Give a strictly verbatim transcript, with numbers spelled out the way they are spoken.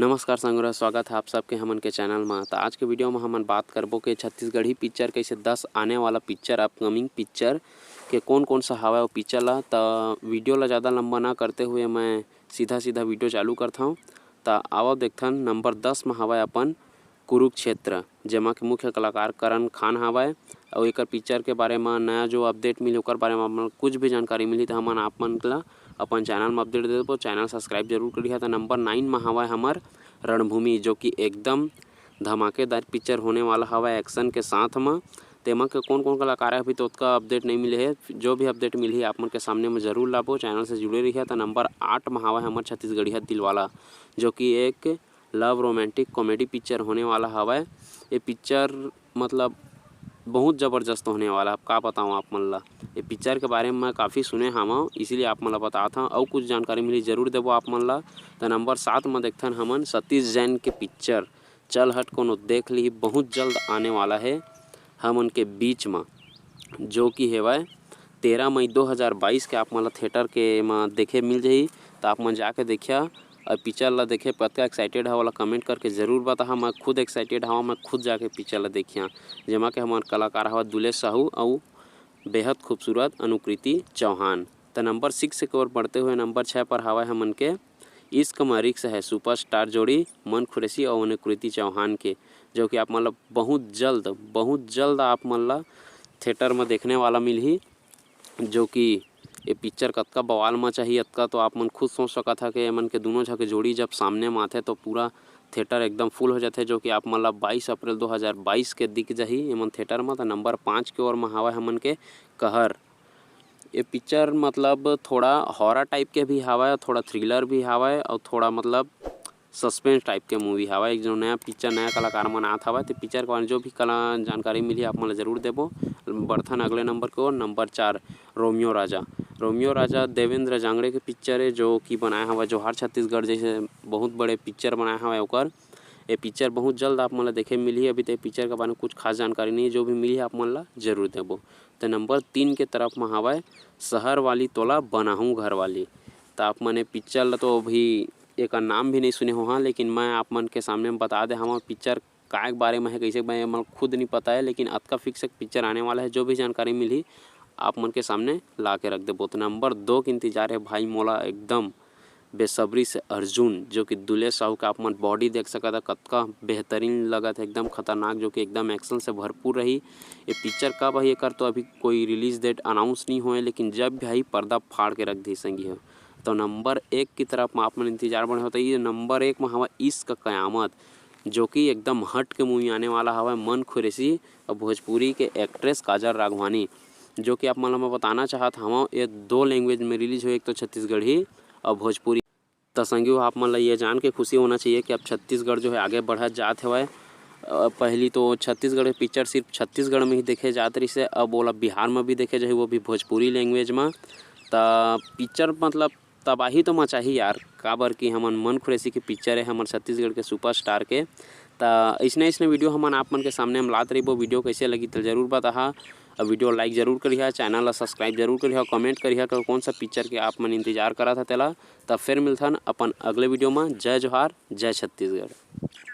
नमस्कार संगवारी, स्वागत है आप सबके हमन के चैनल मा। त आज के वीडियो मा हमन बात करबो के छत्तीसगढ़ी पिक्चर कैसे दस आने वाला पिक्चर, अपकमिंग पिक्चर के कौन कौन सा हवय वो पिक्चर ला। त वीडियो ला ज़्यादा लंबा ना करते हुए मैं सीधा सीधा वीडियो चालू करत हौं। त आवव देखथन, नंबर दस मा हवय अपन कुरुक्षेत्र, जेमा के मुख्य कलाकार करण खान हवय। अउ एकर पिक्चर के बारे म नया जो अपडेट मिलही ओकर बारे म हमन कुछ भी जानकारी मिलही त हमन आप मन ला अपन चैनल म अपडेट दे देबो। चैनल सब्सक्राइब जरूर करिहा। त नंबर नाइन म हवय हमर रणभूमि, जो कि एकदम धमाकेदार पिक्चर होने वाला हवय एक्शन के साथ म। तेमा के कौन कौन कलाकार है अभी तो ओतका अपडेट नहीं मिले हे, जो भी अपडेट मिलही आप मन के सामने म जरूर लाबो। चैनल से जुड़े रहिहा। त नंबर आठ म हवय हमर छत्तीसगढ़िया दिलवाला, जो कि एक लव रोमांटिक कॉमेडी पिक्चर होने वाला हवय। ये पिक्चर मतलब बहुत ज़बरदस्त होने वाला है, अब का बताऊँ आप मन ला। ये पिक्चर के बारे में मैं काफ़ी सुने हावं, इसीलिए आप मन ला बतात हौं। अउ कुछ जानकारी मिली जरूर देबो आप मन ला। त नंबर सात म देखथन हमन सतीश जैन के पिक्चर चल हट कोनो देख ली, बहुत जल्द आने वाला है हमन के बीच म, जो कि हेवय तेरह मई दो हज़ार बाईस के आप मन ला थिएटर के म देखे मिल जाही। त आप मन जाके देखिया अउ पिक्चर ला देखे कतका एक्साइटेड हव ओला कमेंट करके जरूर बताहा। मैं खुद एक्साइटेड हवं, मैं खुद जाके पिक्चर ला देखिया, जेमा के हमर कलाकार हवय दुलेश साहू अउ बेहद खूबसूरत अनुकृति चौहान। त नंबर सिक्स के ओर बढ़ते हुए नंबर छः पर हवय हमन के इश्क म रिक्स है सुपरस्टार जोड़ी मन खुरैशी अउ अनुकृति चौहान के, जो कि आप मन ला बहुत जल्द, बहुत जल्द आप मन ला थिएटर म देखने वाला मिलही। जो कि ये पिक्चर कतका बवाल मचाही, अतका तो आप मन खुद सोच सकत हा कि एमन के दूनों झन के जोड़ी जब सामने म आथे तो पूरा थिएटर एकदम फुल हो जाथे, जो कि आप मन ला बाईस अप्रैल दो हज़ार बाईस के दिख जाही एमन थिएटर म। त नंबर पाँच के ओर म हावय हमन के कहर। ये पिक्चर मतलब थोड़ा हॉरर टाइप के भी हावय, थोड़ा थ्रिलर भी हावय अउ थोड़ा मतलब सस्पेंस टाइप के मूवी हावय। एक जो नया पिक्चर, नया कलाकार मन आत हावय, ते पिक्चर के बारे में जो भी कला जानकारी मिलही आप मन ला जरूर देबो। बढ़थन अगले नंबर के ओर, नंबर चार, रोमियो राजा। रोमियो राजा देवेंद्र जांगड़े के पिक्चर है, जो कि बनाए हावय जोहार छत्तीसगढ़ जैसे बहुत बड़े पिक्चर बनाए हावय ओकर। ये पिक्चर बहुत जल्द आप मन ला देखे मिलही। अभी तो ये पिक्चर के बारे में कुछ खास जानकारी नहीं है, जो भी मिलही आप मन ला जरूर देबो। तो नंबर तीन के तरफ म हावय शहर वाली तोला बनाहूँ घर वाली। त आप मन ये पिक्चर ला तो अभी एकर नाम भी नहीं सुने होहा, लेकिन मैं आप मन के सामने म बता दे हवं पिक्चर काय के बारे में है, कैसे मैं मन खुद नहीं पता है, लेकिन अतका फिक्स एक पिक्चर आने वाला है। जो भी जानकारी मिलही आप मन के सामने ला के रख देबो। तो नंबर दो के इंतजार है भाई मोला एकदम बेसब्री से अर्जुन, जो कि दुलेश साहू का आप मन बॉडी देख सकत ह, कतका बेहतरीन लगत है, एकदम खतरनाक, जो कि एकदम एक्शन से भरपूर रही। ये पिक्चर कब आही एकर तो अभी कोई रिलीज डेट अनाउंस नहीं होए, लेकिन जब भी आही पर्दा फाड़ के रख दी संगी हो। तो नंबर एक की तरफ में आप मन इंतजार बने होता है। ये नंबर एक में हवा इश्क कयामत, जो कि एकदम हट के मूवी आने वाला हवा मन खुरैशी और भोजपुरी के एक्ट्रेस काजल राघवानी, जो कि आप मन ला मैं बताना चाहत हवं ये दो लैंग्वेज में रिलीज हुई, एक तो छत्तीसगढ़ी और भोजपुरी। त संगी हो, आप मन ला ये जान के खुशी होना चाहिए कि अब छत्तीसगढ़ जो है आगे बढ़त जात हवय। अ, पहली तो छत्तीसगढ़ के पिक्चर सिर्फ छत्तीसगढ़ में ही देखे जात रहिस हे, अब ओला बिहार में भी देखे जाही, वो भी भोजपुरी लैंग्वेज में। त पिक्चर मतलब तबाही तो मचाही यार, काबर कि हमन मन खुरैशी के पिक्चर है, हमर छत्तीसगढ़ के सुपरस्टार के। त अइसने अइसने वीडियो हमन आप मन के सामने हम लात रहिबो। वीडियो कैसे लगी त जरूर बताहा। अब वीडियो लाइक जरूर करिहा, चैनल ला सब्सक्राइब जरूर करिहा, कमेंट करिहा कि कौन सा पिक्चर के आप मन इंतजार करत हा तेला। तब फिर मिलथन अपन अगले वीडियो में। जय जोहार, जय छत्तीसगढ़।